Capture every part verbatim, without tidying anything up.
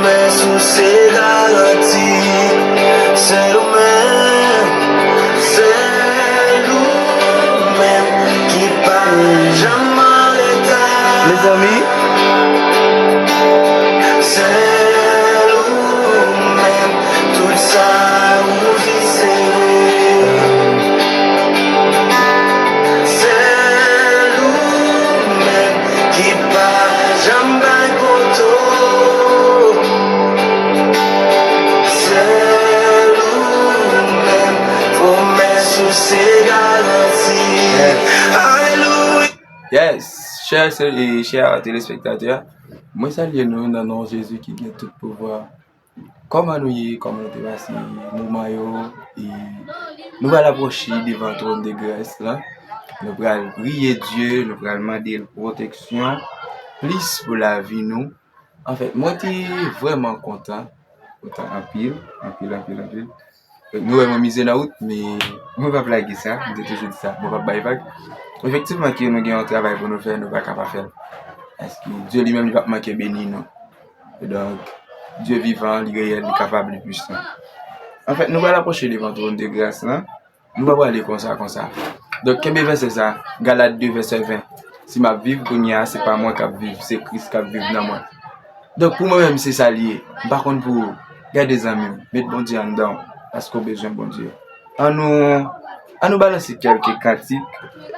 Sou se garanti, sèl ou menm, sèl ou menm ki pa janm an reta. Mezanmi, sèl ou menm, tout sa ou di se vre. Sèl ou menm ki pa janm bay poto. Sèl ou menm, pwomès ou se garanti. Alelouya. Yes, chè, e chè telespektatè, mwen salye nou nan non Jezi ki gen tout pouvwa. Kòman nou ye? Kòman nou te pase moman yo? E nou pral apwoche devan twòn de gras la. Nou pral priye Dye, nou pral mande l pwoteksyon plis pou lavi nou. Anfèt, mwen te vrèman kontan, kontan anpil, anpil, anpil, anpil. Nou wè mwen mize nan wout, men mwen p ap lage sa, mwen te toujou di sa, mwen p ap bay vag. Efektivman ke nou gen yon travay pou nou fè, nou pa ka pa fè l. Paske Dye li menm li p ap manke beni nou. Donk, Dye vivan, li reyèl, li kapab, li pwisan. Anfèt, nou pral apwoche devan twòn de gras lan. Nou pa prale konsa, konsa. Donk, kenbe vèsè sa, Galat de vèsè ven. Si m ap viv kounye a, se pa mwen k ap viv, se Kris k ap viv nan mwen. Donk, pou mwen menm, se sa l ye. M pa konn pou ou. Gade zanmi m, met Bondye anndan w, paske w bezwen Bondye. Ann nou, ann nou balanse kèlke kantik,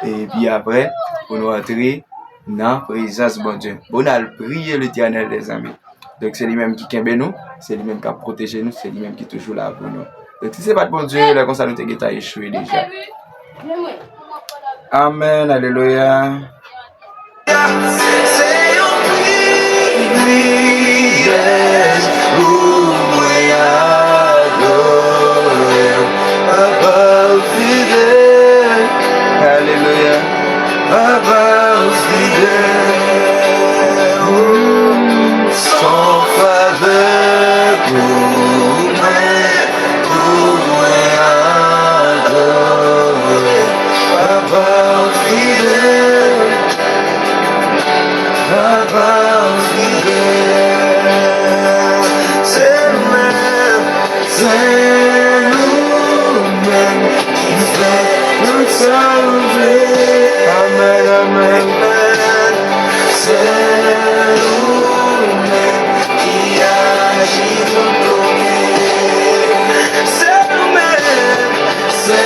epi apre, pou nou antre nan prezans Bondye. Pou n al priye Letènèl, lèzanmi. Donk, se li menm ki kenbe nou, se li menm k ap pwoteje nou, se li menm ki toujou la pou nou. Donk, si se pa t Bondye, lè konsa nou te gentan echwe deja. Amèn, alelouya. Se yon privilèj pou mwen adore Papa fidèl. Alelouya. Papa fidèl, se yon favè pou mwen, pou mwen adore Papa fidèl, Papa fidèl. Se ou menm, se ou menm ki fè tout sa ou vle. Amèn, amèn. Se ou menm ki aji tout kote. Se ou menm, se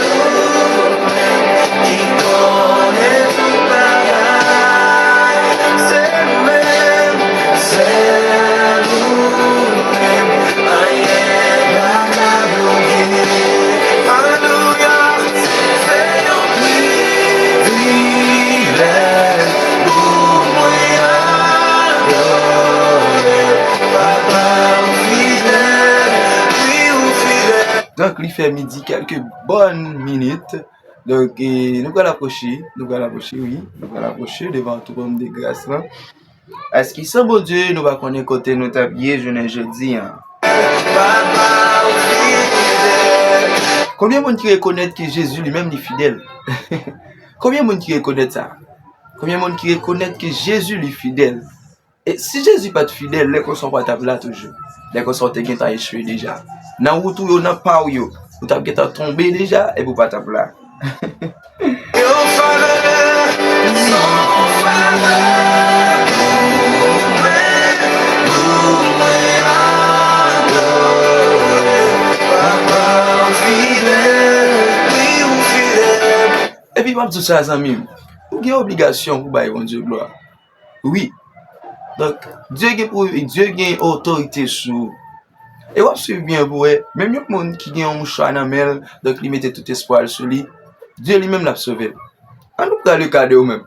ou menm ki konnen tout bagay. Se ou menm, se ou menm, anyen pa ka bloke. Alelouya, se yon privilèj pou mwen adore Papa ou fidèl, wi ou fidèl. Donk, li fè midi kèlke bòn minit. Donk, e, nou pral apwoche, nou pral apwoche, wi, nou pral apwoche devan twòn de gras lan. Paske san Bondye, nou pa konnen kote nou t ap ye jounen jodi a. Konbyen moun ki rekonèt ke Jezi li menm li fidèl? Konbyen moun ki rekonèt sa? Konbyen moun ki rekonèt ke Jezi li fidèl? E si Jezi pa t fidèl, lè konsa w pa t ap la toujou. Lè konsa w te gentan echwe deja. Nan wout ou yo, nan pa w yo, ou t ap gentan tonbe deja, epi w pa t ap la. Yon favè, yon favè pou mwen, pou mwen adore Papa ou fidèl, wi ou fidèl. Epi m ap di w sa, zanmi m, ou gen obligasyon pou bay Bondye glwa. Wi. Donk, Dye gen pou, Dye gen otorite sou ou. E w ap swiv byen pou wè, menm yon moun ki gen yon mouchwa nan men l, donk li mete tout espwa l sou li, Dye li menm l ap sove l. Ann nou pran le ka de ou menm.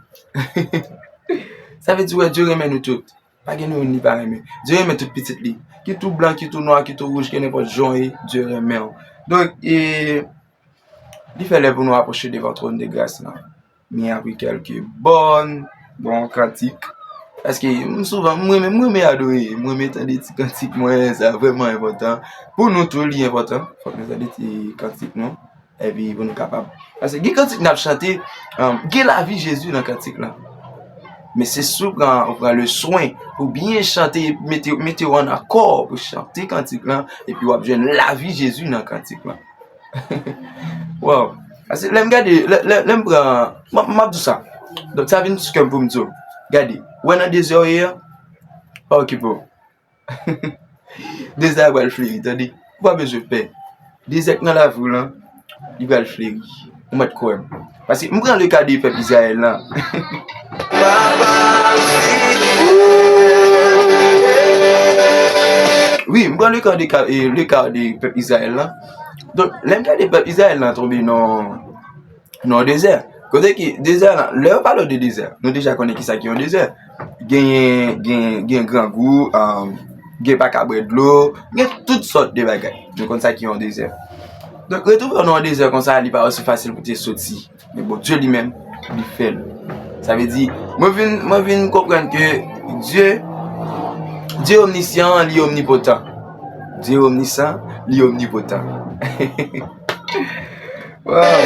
Sa vle di, wè, Dye renmen nou tout. Pa gen nou youn li pa renmen. Dye renmen tout pitit li. Kit ou blan, kit ou nwa, kit ou wouj, kit nenpòt jan w ye, Dye renmen w. Donk, e, li fè lè pou nou apwoche devan twòn de gras lan. Men apre kèlke bòn, bon, kantik. Paske m souvan, m renmen, m renmen adore, m renmen tande ti kantik mwen, sa vrèman enpòtan. Pou nou tou, li enpòtan. Fòk nou tande ti kantik nou. Epi pou nou kapab. Paske gen kantik n ap chante, um, gen lavi Jezi nan kantik lan. Men se si w pran, ou pran le swen pou byen chante, mete, mete w an akò pou chante kantik lan, epi w ap jwenn lavi Jezi nan kantik lan. Wow! Paske lè m gade, lè, lè, lè m pran, m, m ap di w sa. Donk, sa vin sou kè m pou m di w. Gade, ou wè nan dezè w ye a, pa okipe w. Dezè a pral fleri, tande. Ou pa bezwen pè. Dezè k nan lavi w lan, li pral fleri. Ou mèt kwè m. Paske m pran le ka de pèp Izrayèl lan. Wi, m pran le ka de, ka- e, le ka de pèp Izrayèl lan. Donk, lè m gade pèp Izrayèl lan tonbe nan nan yon dezè. Kote ki dezè lan, lè yo pale w de dezè, nou deja konnen kisa ki yon dezè. Genyen, gen, gen grangou, um, gen pa ka bwè dlo, gen tout sòt de bagay. Nou konn sa ki yon dezè. Donk, retwouve w nan yon dezè konsa, li pa osi fasil pou te soti. Men Bondye li menm, li fè l. Sa vle di, mwen vin, mwen vin konprann ke Dye, Dye omnisyan, li omnipotan. Dye omnisyan, li omnipotan. Wow.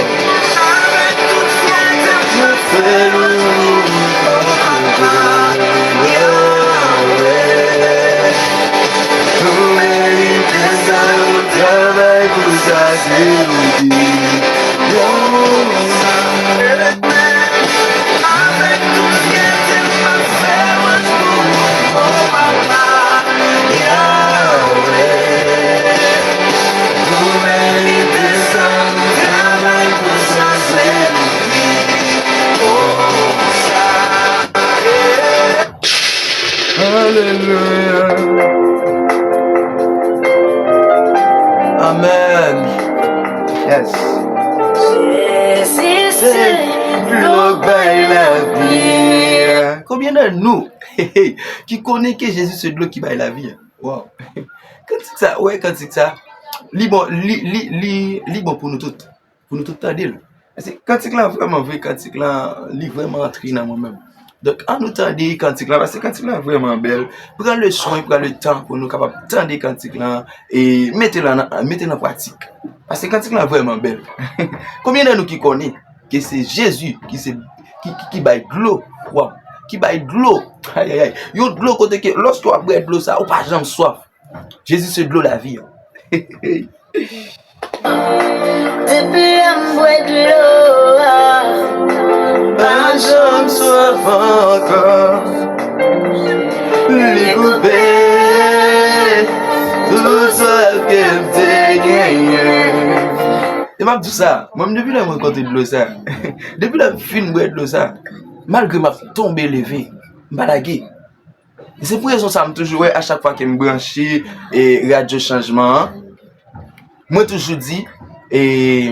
Alelouya. Amèn. Yes. Jezi se dlo k bay lavi. Konbyen nan nou ki konnen ke Jezi se dlo ki bay lavi a? Wow. Kantik sa, ou wè kantik sa, li bon, li, li, li, li bon pou nou tout. Pou nou tout tande l. Paske kantik lan vrèman vre, kantik lan, li vrèman antre nan mwen menm. Donk, ann nou tande kantik lan, paske kantik lan vrèman bèl. Pran le swen, pran le tan pou nou kapab tande kantik lan e mete l an, mete l an pratik. Paske kantik lan vrèman bèl. Konbyen nan nou ki konnen ke se Jezi ki se, ki, ki, ki bay dlo, waw, ki bay dlo, ayayay, yon dlo kote ke lòske w ap bwè dlo sa, ou pa janm swaf. Jezi se dlo lavi an. Depi lè m bwè dlo a, m pa janm swaf ankò. Li koupe tout swaf ke m te genyen. E m ap di w sa, mwen menm depi lè m rankontre dlo sa, depi lè m fin bwè dlo sa, malgre m ap tonbe leve, m pa lage. E se pou rezon sa m toujou wè a chak fwa ke m branche e radyo chanjman an, mwen toujou di e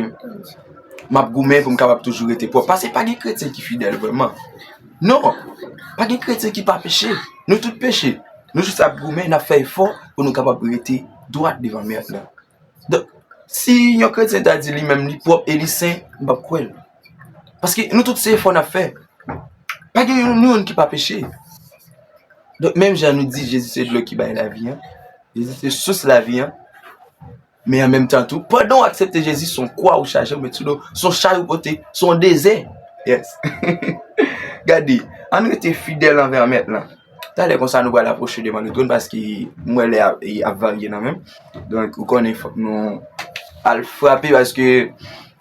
m ap goumen pou m kapab toujou rete pwòp. Paske pa gen kretyen ki fidèl vrèman. Non, pa gen kretyen ki pa peche. Nou tout peche. Nou jis ap goumen, n ap fè efò pou nou kapab rete dwat devan Mèt lan. Donk, si yon kretyen ta di li menm li pwòp e li sen, m p ap kwè l. Paske nou tout se efò n ap fè. Pa gen youn, youn ki pa peche. Donk, menm jan nou di Jezi se dlo ki bay lavi an, Jezi se sous lavi an, men an menm tan tou, pandan w aksepte Jezi, se yon kwa ou chaje, ou met sou do, se yon chay ou pote, se yon dezè. Yes. Gade, ann rete fidèl anvè Mèt lan. Talè konsa nou pral apwoche devan le twòn paske m wè lè a, e, ap varye nan men m. Donk, ou konnen fòk nou al frape paske,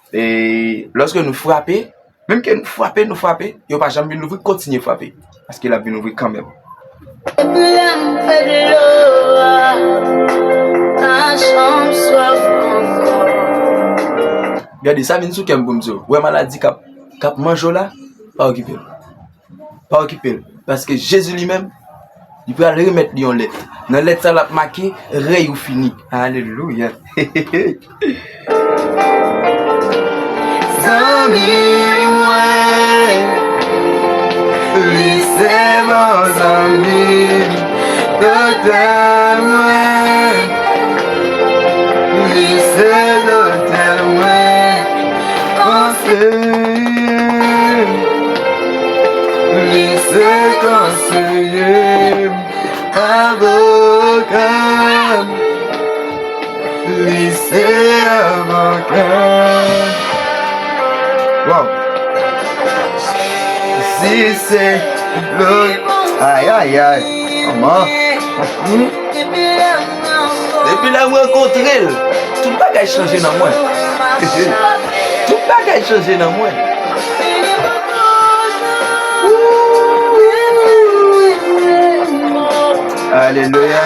e, lòske nou frape, menm ke nou frape, nou frape, yo pa janm vin louvri, kontinye frape. Paske l ap vin ouvri kanmenm. Depi lè m bwè dlo a, m pa janm swaf ankò. Gade, sa vin sou kè m pou m di w. Wè maladi k ap, k ap manje w la, pa okipe l. Pa okipe l, paske Jezi li menm, li pral remèt li yon lèt. Nan lèt sa, l ap make rèy ou fini. Alelouya. Zanmi mwen, li se bon zanmi m, doktè mwen, li se doktè mwen, konseye m, li se konseye m, avoka m. Li se avoka. Wow. Si se Ay, ay, ay. Manman. Depi lè m rankontre l, tout bagay chanje nan mwen. Tout bagay chanje nan mwen. Alelouya.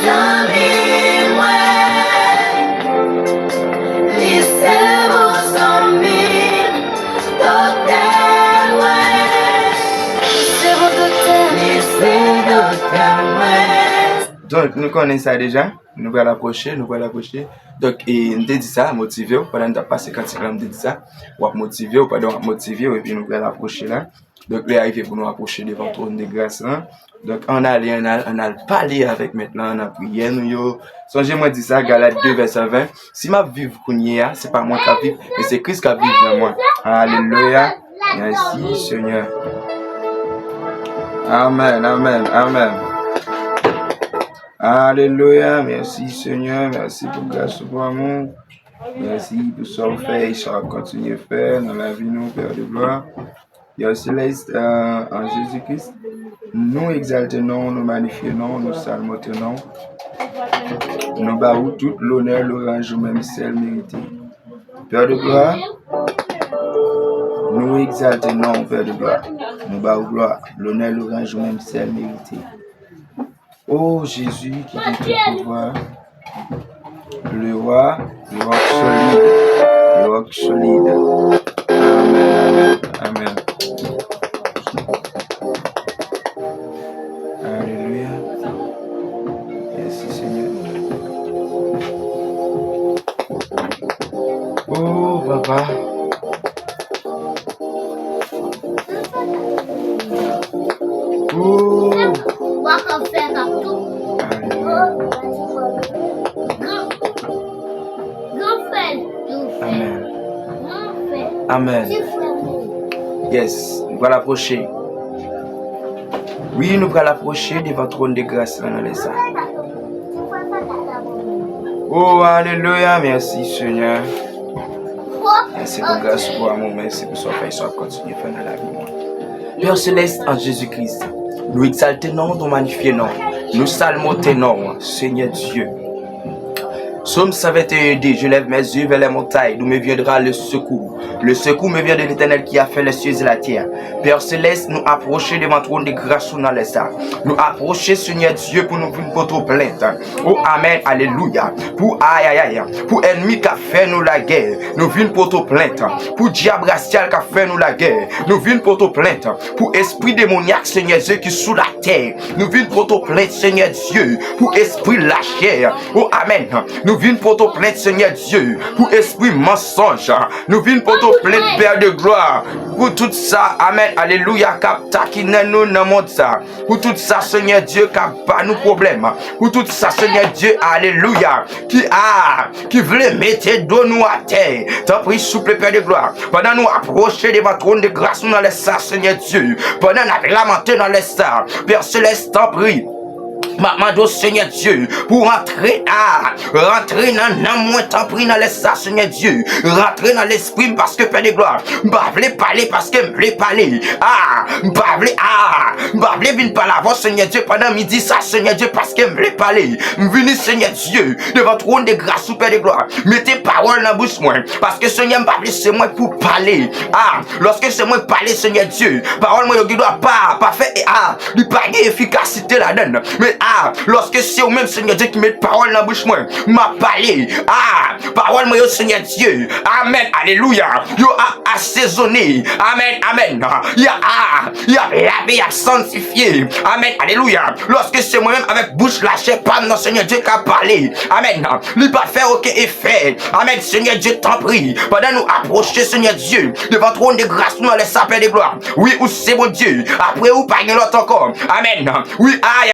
Zanmi mwen, li se bon zanmi, doktè mwen. Li se bon doktè. Li se doktè mwen. Donk, nou konnen sa deja. Nou pral apwoche, nou pral apwoche. Donk, e, m te di sa, motive w. Pandan n t ap pase kantik la, m te di sa. W ap motive w, pandan w ap motive w, epi nou pral apwoche la. Donk, lè a rive pou nou apwoche devan twòn de gras lan. Donk, ann ale, ann al, ann al pale avèk Mèt lan nan priyè nou yo. Sonje mwen di sa, Galat de vèsè ven. Si m ap viv kounye a, se pa mwen k ap viv, men se Kris k ap viv nan mwen. Alelouya. Mèsi, Senyè. Amèn, amèn, amèn. Alelouya. Mèsi, Senyè. Mèsi pou gras ou, pou amou. Mèsi pou sa w fè e sa w ap kontinye fè nan lavi nou, Pè de glwa. Pè Selès, euh, an Jezi Kris, nou egzalte non w, nou manifye non w, nou salmote non w. Nou ba ou tout lonè, lwanj ou menm sèl merite. Pè de glwa, nou egzalte non w, Pè de glwa. Nou ba ou glwa, lonè, lwanj ou menm sèl merite. O Jezi ki gen tout pouvwa, le wa, le wòk solid, le wòk solid. Amèn, amèn, amèn. Alelouya. Mèsi, Senyè. O Papa. O. Alelouya. Amèn. Amèn. Yes, nou pral apwoche. Wi, nou pral apwoche devan twòn de gras la nan lè sa. O, alelouya, mèsi, Senyè. Mèsi pou gras ou, pou amou, mèsi pou sa w fè, sa w ap kontinye fè nan lavi mwen. Pè Selès, an Jezi Kris, nou egzalte non w, nou manifye non w, nou salmote non w, Senyè Dye. Psaume cent vingt et un deux, je lève mes yeux vers les montagnes, d'où me viendra le secours. Le secours me vient de l'Éternel qui a fait les cieux et la terre. Pè Selès, nou apwoche devan twòn de gras ou nan lè sa. Nou apwoche, Senyè Dye, pou nou vin pote w plent. O, amèn, alelouya. Pou ayayay, pou ènmi k ap fè nou lagè, nou vin pote w plent. Pou dyab rasyal k ap fè nou lagè, nou vin pote w plent. Pou espri demonyak, Senyè Dye, ki sou latè, nou vin pote w plent, Senyè Dye. Pou espri lachè, o, amèn, nou vin pote w plent, Senyè Dye. Pou espri mansonj, nou vin pote w plent, Pè de glwa. Pou tout sa, amèn, alelouya, k ap takinen nou nan mond sa. Pou tout sa, Senyè Dye, k ap ba nou pwoblèm. Pou tout sa, Senyè Dye, alelouya, ki, a, ki vle mete do nou atè. Tanpri, souple, Pè de glwa, pandan nou apwoche devan twòn de gras ou nan lè sa, Senyè Dye, pandan n ap lamante nan lè sa, Pè Selès, tanpri, m ap mande w, Senyè Dye, pou w antre, a, rantre nan nanm mwen, tanpri, nan lè sa, Senyè Dye. Rantre nan lespri m, paske, Pè de glwa, m pa vle pale paske m vle pale. A, m pa vle, a, m pa vle vin pale avè w, Senyè Dye, pandan midi sa, Senyè Dye, paske m vle pale. M vini, Senyè Dye, devan twòn de gras ou, Pè de glwa. Mete pawòl nan bouch mwen, paske, Senyè, m pa vle se mwen pou pale. A, lòske se mwen k pale, Senyè Dye, pawòl mwen yo gen dwa pa, pa fè, e, a, li pa gen efikasite ladan l. Men, a, lòske se ou menm, Senyè Dye, ki met pawòl nan bouch mwen, m ap pale. A, pawòl mwen yo, Senyè Dye, amèn, alelouya, yo ap asezone. Amèn, amèn. Y ap, a, y ap lave, y ap sanktifye. Amèn, alelouya. Lòske se mwen menm avèk bouch lachè pa m nan, Senyè Dye, k ap pale, amèn, li pa fè okenn efè. Amèn, Senyè Dye, tanpri, pandan nou apwoche, Senyè Dye, devan twòn de gras ou nan lè sa, Pè de glwa. Wi, ou se Bondye. Apre ou, pa gen lòt ankò. Amèn. Wi, ay,